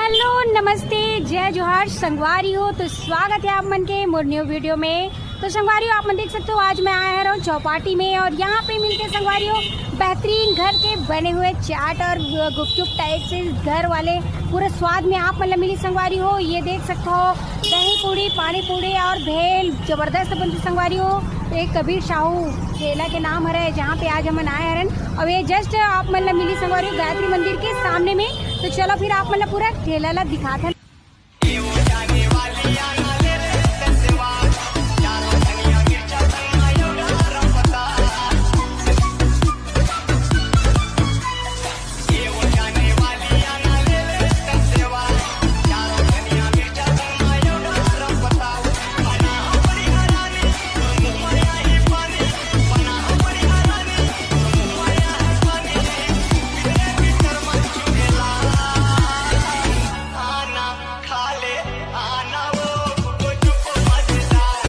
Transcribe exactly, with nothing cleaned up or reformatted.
Hello, नमस्ते, जय जोहार संगवारी हो। तो स्वागत है आप मन के मोर न्यू वीडियो में। तो संगवारी हो, आप मन देख सकते हो, आज मैं आया हूँ चौपाटी में और यहाँ पे मिलते संगवारी हो बेहतरीन घर के बने हुए चाट और गुपचुप टाइप से घर वाले पूरे स्वाद में आप मन ला मिली संगवारी हो। ये देख सकते हो, दही पूड़ी, पानी पूड़ी और भेल जबरदस्त बनती संगवारी हो। एक कबीर साहू ठेला के नाम हरे, जहाँ पे आज हमन आए हरन। और ये जस्ट आप मन ला मिली संगवारी हो गायत्री मंदिर के सामने में। तो चलो फिर आप मन ला पूरा ठेला ला दिखाथन।